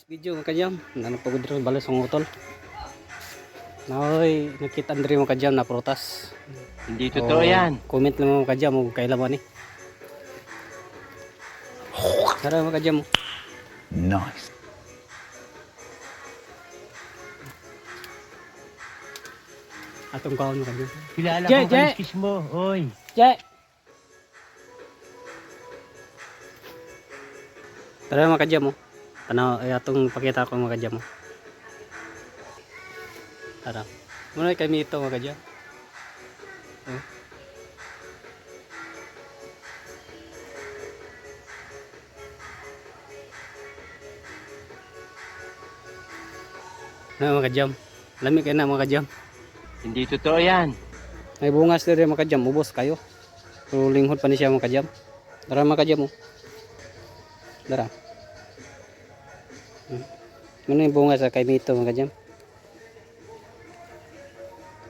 Today's video, mga kajam. Nano pagod rin balas ang utol. Naoy, nakita andri, mga kajam, na prutas. Hindi totoo yan. Comment lang, mga kajam, kung kailan ba ni. Tara, mga kajam. Nice. Atong kaon, mga kajam. Kilala Je, ko Je! kaliskis mo, oy. Che! Tara, mga kajam, oh. Tanaw ay atong pakita ko, mga kajam, oh. Tara. Muna kami ito, mga kajam. Oh. Na, mga kajam. Lami kayo na, mga kajam. Hindi totoo yan. May bungas diri, mga kajam, ubos kayo. Pero linghod pa ni siya, mga kajam. Tara, mga kajam, oh. Tara. Ano yung bunga sa kaymito, mga kajam?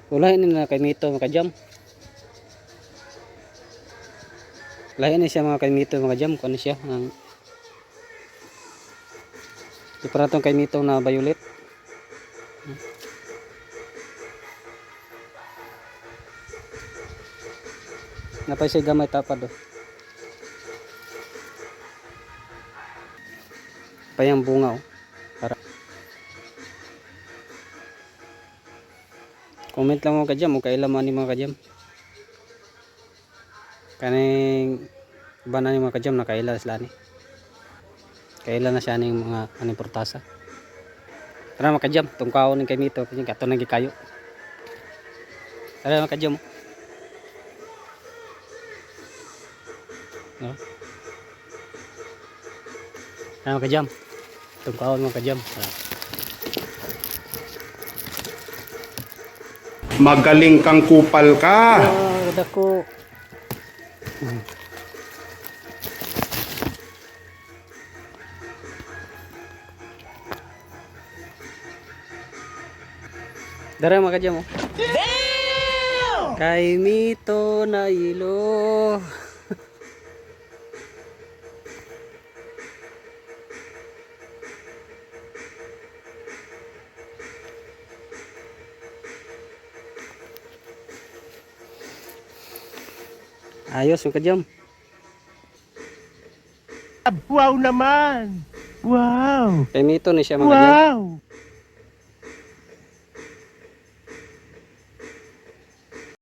Wala ni na kaymito, mga kajam. Lahi ni siya, mga kaymito, mga kajam. Kung ano siya. Ang... Di para itong kaymito na violet. Napay siya gamay tapad, oh. Payang bunga, oh. Para. Comment lang, mga kajam, kung kailan man ni, mga kajam. Kaning iba na ni, mga kajam, nakaila sila ni. Kaila na siya ning mga aning portasa. Tara, mga kajam, tungkaon ning kaymito, kanya kato nang gikayo. Tara, mga kajam, oh. No? Tara, mga kajam. Tungkaon, mga kajam. Tara. Magaling kang kupal ka. Ah, dako. Dara, mga kajam, oh. Kay mito na ilo. Ayos, mga kajam. Wow naman! Wow! Kay mito ni siya, mga kajam. Wow!